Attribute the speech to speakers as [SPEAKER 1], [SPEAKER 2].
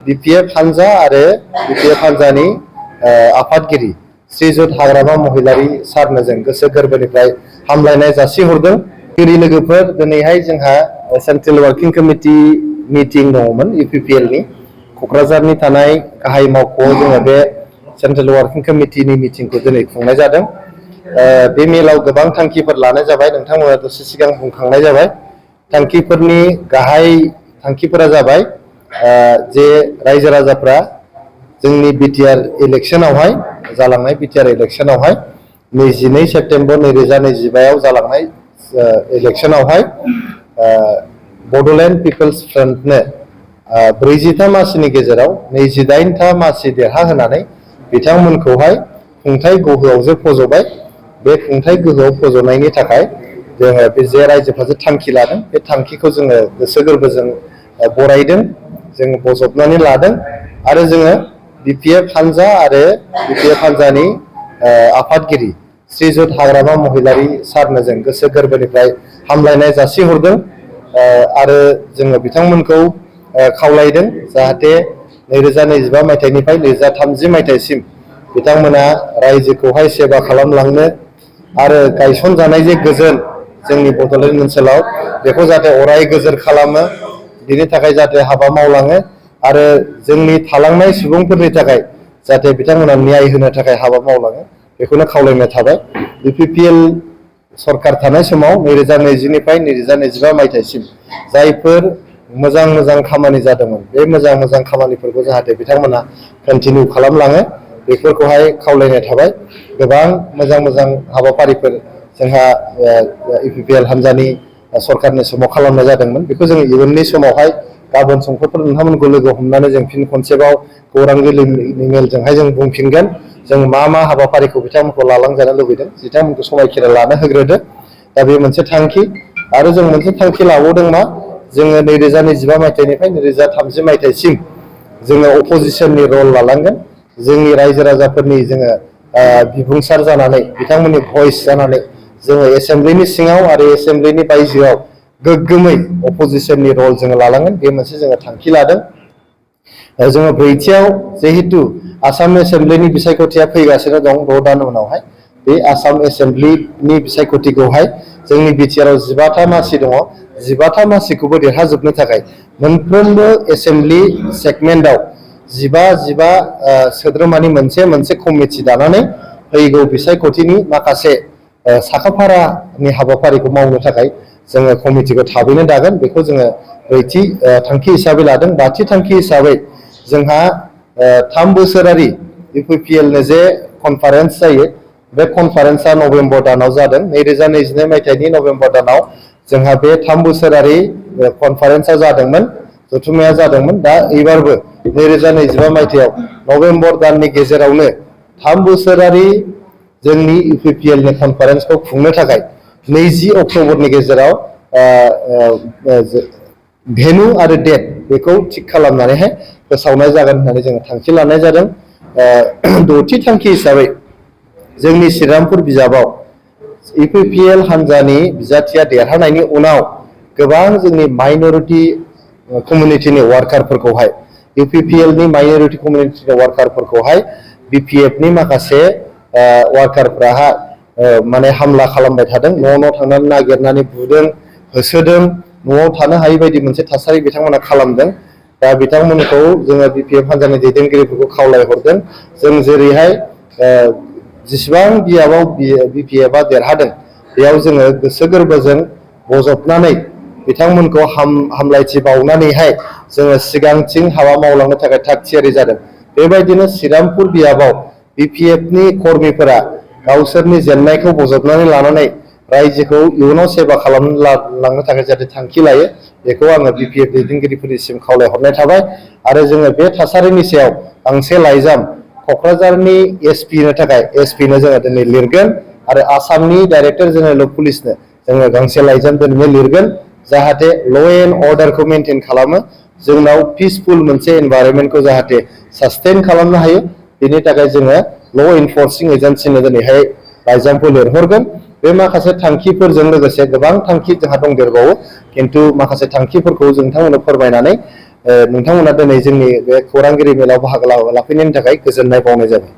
[SPEAKER 1] BPF हानजा आरो BPF हानजानि आफादगिरि श्रीजुत हाग्रामा महिलारि सारनो जों गोसो गोरबोनिफ्राय हामलायनाय जासिहरदों। लोगोफोर दिनैहाय जोंहा सेन्ट्रेल वर्किं कमिटि मिटिं दङमोन UPPL नि क'क्राझारनि थानाय गाहाय मावख'आव जोङो बे सेन्ट्रेल वर्किं कमिटिनि मिटिंखौ दिनै खुंनाय जादों। बे मेलाव गोबां थांखिफोर लानाय जाबाय, नोंथांमोना दसे सिगां बुंखांनाय जाबाय। थांखिफोरनि गाहाय थांखिफोरा जाबाय जे रायजो राजाफ्रा जोंनि बिटिआर इलेक्शनावहाय जालांनाय बिटिआर इलेक्शनावहाय 22 सेप्तेम्बर 2025 जालांनाय इलेक्शनावहाय बड'लेण्ड पिपल्स फ्रन्टनो 40था मासिनि गेजेराव 28था मासि देरहाहोनानै बिथांमोनखौहाय खुंथाय गोहोआव जे फज'बाय। बे खुंथाय गोहोआव फज'नायनि थाखाय जोङो बे जे रायजोफोरा थांखि लादों बे थांखिखौ जोङो गोसो गोरबोजों बरायदों, जों बजबनानै लादों आरो जोङो बिपिएफ हानजा आरो बिपिएफ हानजानि आफादगिरि श्रीजुत हाग्रामा महिलारि सारनो जों गोसो गोरबोनिफ्राय हामलायनाय जासिहरदों आरो जोङो बिथांमोनखौ खावलायदों जाहाथे 2025 मायथाइनिफ्राय 2030 मायथाइसिम बिथांमोना रायजोखौहाय सेवा खालामलांनो आरो गायसनजानाय जे गोजोन जोंनि बड'लेण्ड ओनसोलाव बेखौ जाहाथे अराय गोजोर खालामो, बिनि थाखाय जाहाथे हाबा मावलाङो आरो जोंनि थालांनाय सुबुंफोरनि थाखाय जाहाथे बिथांमोना न्याय होनो थाखाय हाबा मावलाङो, बेखौनो खावलायनाय थाबाय। UPPL सरकार थानाय समाव 2020 निफ्राय 2025 मायथाइसिम जायफोर मोजां मोजां खामानि जादोंमोन, बे मोजां मोजां खामानिफोरखौ जाहाथे बिथांमोना कन्टिनिउ खालामलाङो, बेफोरखौहाय खावलायनाय थाबाय। गोबां मोजां मोजां हाबाफारिफोर जोंहा UPPL हानजानि सरकारनि समाव खालामनाय जादोंमोन, बेखौ जों इयुननि समावहाय गाबोन समफोर नोंथांमोनखौ लोगो हमनानै जों फिन खनसेबाव खौरां बिलाइनि मेलजोंहाय जों बुंफिनगोन जों मा हाबाफारिखौ बिथांमोनखौ लालांजानो लुबैदों, बिथांमोनखौ समायखिरा लानो होग्रोदो। दा बे मोनसे थांखि आरो जों मोनसे थांखि लाबावदों मा, जोङो 2025 मायथाइनिफ्राय 2030 मायथाइसिम जोङो अपोजिशननि रल लालांगोन। जोंनि रायजो राजाफोरनि जोङो बिबुंसार जानानै बिथांमोननि भइस जानानै जोङो एसेम्ब्लिनि सिङाव आरो एसेम्ब्लिनि बायजोआव गोग्गोमै अपोजिशननि रल जोङो लालांगोन। बे मोनसे जोङो थांखि लादों। जोङो ब्रैथियाव जिहेतु आसाम एसेम्ब्लिनि बिसायख'थिया फैगासिनो दं 6 दान उनावहाय, बे आसाम एसेम्ब्लिनि बिसायख'थिखौहाय जोंनि बिटिआरआव 15था मासि दङ, 15था मासिखौबो देरहाजोबनो थाखाय मोनफ्रोमबो एसेम्ब्लि सेगमेन्टआव 15 सोद्रोमानि मोनसे कमिटि दानानै फैगौ बिसायख'थिनि माखासे साखाफारानि हाबाफारिखौ मावनो थाखाय जोङो कमिटिखौ थाबैनो दागोन। बेखौ जोङो ब्रैथि थांखि हिसाबै लादों। बाथि थांखि हिसाबै जोंहा 3 बोसोरारि UPPLनो जे कनफारेन्स जायो, बे कनफारेन्सआ नभेम्बर दानाव जादों। 2022 मायथाइनि नभेम्बर दानाव जोंहा बे 3 बोसोरारि कनफारेन्सआ जादोंमोन, जथुम्माया जादोंमोन। दा एबारबो 2025 मायथाइयाव नभेम्बर दाननि गेजेरावनो 3 बोसोरारि जोंनि UPPLनि कनफारेन्सखौ खुंनो थाखाय 20 अक्ट'बरनि गेजेराव भेन्यु आरो डेट बेखौ थिग खालामनानैहाय फोसावनाय जागोन होननानै जोङो थांखि लानाय जादों। 6थि थांखि हिसाबै जोंनि श्रीरामपुर बिजाबाव UPPL हानजानि बिजाथिया देरहानायनि उनाव गोबां जोंनि माइनरिटि कमिउनिटिनि वार्कारफोरखौहाय UPPLनि माइनरिटि कमिउनिटिनि वार्कारफोरखौहाय BPFनि माखासे वार्कारफ्राहा माने हामला खालामबाय थादों, न' थांनानै नागिरनानै बुदों, होसोदों, न'आव थानो हायै बायदि मोनसे थासारि बिथांमोना खालामदों। दा बिथांमोनखौ जोङो BPF हानजानि दैदेनगिरिफोरखौ खावलायहरदों, जों जेरैहाय जेसेबां बियाबाव BPFआ देरहादों बेयाव जोङो गोसो गोरबोजों बजबनानै बिथांमोनखौ हामलायथि बावनानैहाय जोङो सिगांथिं हाबा मावलांनो थाखाय थाग थियारि जादों। बेबायदिनो श्रीरामपुर बियाबाव BPFनि कर्मिफोरा गावसोरनि जेननायखौ बजबनानै लानानै रायजोखौ इयुनाव सेवा खालामलांनो थाखाय जाहाथे थांखि लायो, बेखौ आङो BPF दैदेनगिरिफोरनिसिम खावलायहरनाय थाबाय। आरो जोङो बे थासारिनि सायाव गांसे लाइजाम क'क्राझारनि SPनो थाखाय SPनो जोङो दिनै लिरगोन आरो आसामनि डाइरेक्टर जेनेरेल अफ पुलिसनो जोङो गांसे लाइजाम दिनै लिरगोन, जाहाथे ल' एन्ड अर्डारखौ मेनटेन खालामो, जोंनाव पिसफुल मोनसे एनभायरनमेन्टखौ जाहाथे सास्टेन खालामनो हायो। बेनि थाखाय जोङो ल' इनफर्सिं एजेन्सिनो दिनैहाय लाइजामखौ लिरहरगोन। बे माखासे थांखिफोरजों लोगोसे गोबां थांखि जोंहा दंदेरबावो, खिन्थु माखासे थांखिफोरखौ नोंथांमोननो फोरमायनानै नोंथांमोना दिनै जोंनि बे खौरांगिरि मेलाव बाहागो लाफैनायनि थाखाय गोजोननाय बावनाय जाबाय।